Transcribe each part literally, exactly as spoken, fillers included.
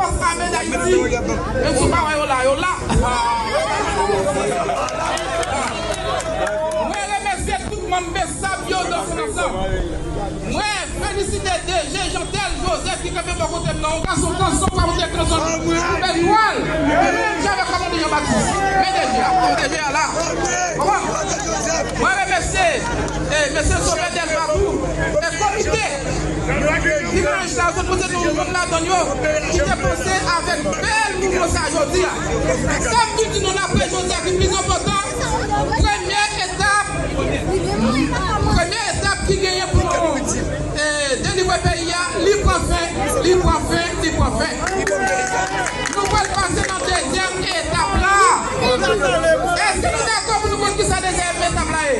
Fòs Ame Dayiti, menm si w pa wè yo la, yo la. Mwen remèsye tout manm BESAP yo nan son ansanm. Mwen felisite DG Jeantel Joseph ki kanpe bò kote m nan. Yon gason kanson pa pote kanson pou bèl nwal. Menm jan avèk kòmande Jean Baptiste. Men DG a, DG a la. Konprann? Mwen remèsye, eh, mesye Sovè Delva tou, e komite ki nan Ejla, sot pote nou youn ladan yo, ki te panse avèk bèl mouvman sa jodi a. Sa m vin di nou la, apre jodi a ki plis enpòtan, premye etap, premye etap ki genyen pou nou, eh, delivre peyi a, li pran fen, li pran fen, li pran fen. Nou pral pase nan dezyèm etap la. Èske nou dakò pou nou konn kisa dezyèm etap la ye?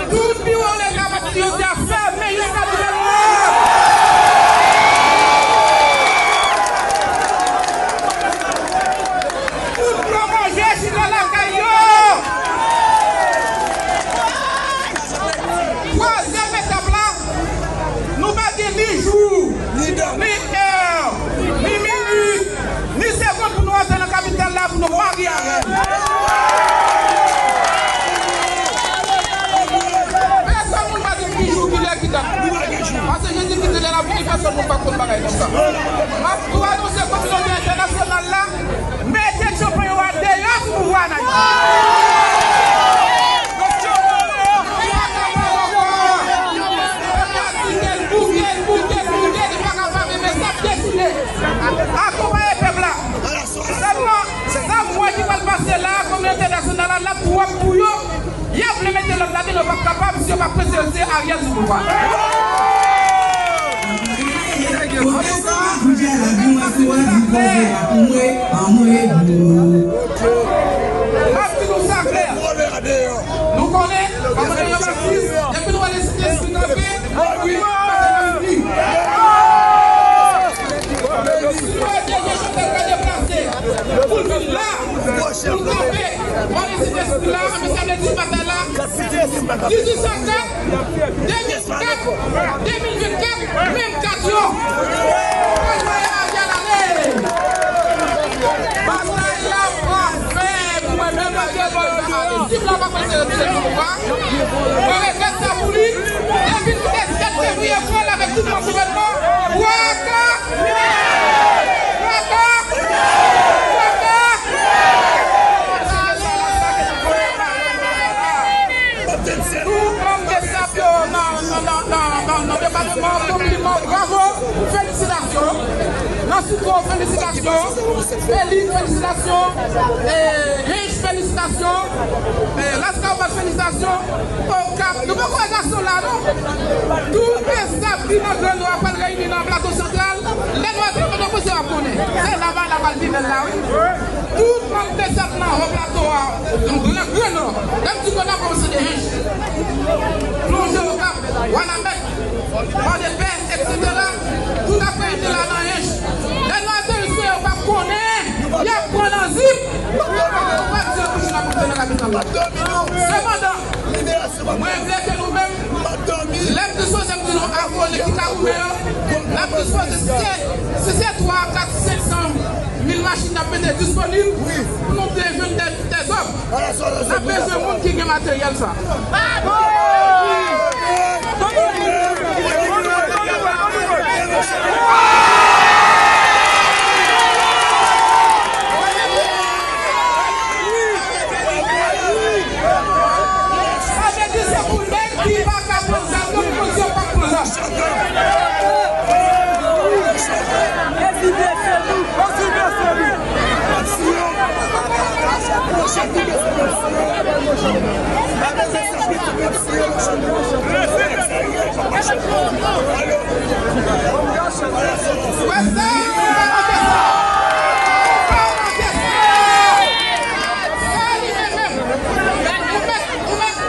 Tout biwo leta pati yo te ap fèmen jiska nouvèl òd. Tout gwo manje chita lakay yo. Twazyèm etap la, nou pa gen ni jou, ni è, ni minit, ni segonn pou nou antre nan kapital la pou nou mari avè l. Pèsonn moun pa di ki jou, ki lè, ki dat. Paske Jezi Kris di lè l ap vini, pèsonn moun pa konn bagay konsa. M ap tou anonse kominote entènasyonal la, mete tchanpan yo a deyò sou pouvwa a Ayiti. Pèp la di ke l bouke, l bouke, l bouke, li pa kapab, men sa ap deside. Akonpaye pèp la. Sèlman, sa m wè ki pral pase la, kominote entènasyonal la, l ap twòp pou yo. Y ap vle mete lòd ladan, yo p ap kapab si yo pa prese yo se Ariel sou pouvwa. Antouka, m ap di nou sa klè. Nou konnen, kòman yo Baptis, depi nou wè Lespri kanpe, nou pa fini. Si nou wè DG Jeantel ka deplase pou l vin la, pou l kanpe, Mwen resi Lespri la, ann sa vle di batay la, dizuit san kat, de mil kat, de mil vennkat, menm kat yo. Mwen voye Ariel ale. Batay la pa fè pou mwen menm, Ariel mwen fè ale. Si m la pa prese retire sou pouvwa, mwen regrèt sa pou li. Depi nou te sèt fevriye pran l avèk tout nan gouvènman, waka! Waka! Waka! Tout manm BESAP yo nan, nan, nan depatman, konpliman, bravo, felisitasyon. Nan Sitwo, felisitasyon. Felix, felisitasyon. E, Felisitasyon. Eh, Laskawobas, felisitasyon. Okap, nou poko wè gason la, non? Tout BESAP ki nan Gran Nò a pral reyini nan Plato Santral. Lè nou antre, nou koze w ap konnen. Se la, la pral vin la, wi. Tout manm BESAP nan Wo Plato a, nan Gran, Gran Nò. Lè m di Gran Nò, kòmanse de Hench. Plonje Okap, Wanament, Pòdepè, etsetera. Tout ap reyini la nan Hench. Lè nou ateri sou yo, yo p ap konnen. Y ap pran nan zip. Ou pa di yo toujou n ap monte nan kapital la. Sepandan, mwen vle ke nou menm, lè m dispoze m di nou avwe ki ka goumen yo, n ap dispoze, si se, si se twa, kat, senk san mil machin n ap mete disponib pou nou te jwenn dè, dèzòm. N ap bezwen moun ki gen materyèl sa. Sa vle di se pou nèg ki pa ka pran zam, yo pou di yo p ap pran zam.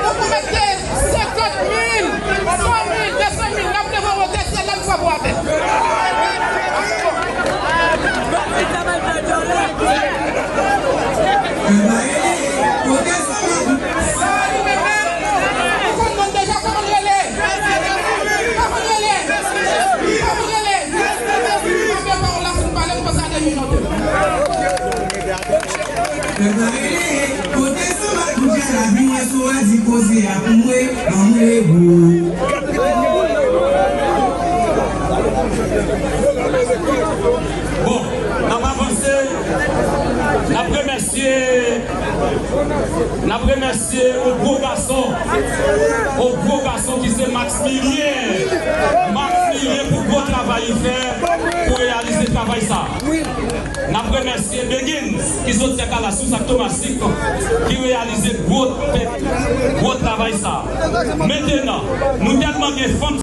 Ou mete senkant mil, san mil, de san mil, n ap leve wote syèl la, n frape w atè. Sa li menm menm, ou konn non deja, kòman l rele? Kòman l rele? Bon, n ap avanse. N ap remèsye, n ap remèsye yon gwo gason, yon gwo gason ki se Maximilien. Maximilien pou gwo travay li fè pou reyalize travay sa. N ap remèsye Begins ki soti ak Alasous ak Tomasik ki reyalize gwo, gwo travay sa. Mentenan, nou tèlman gen fanm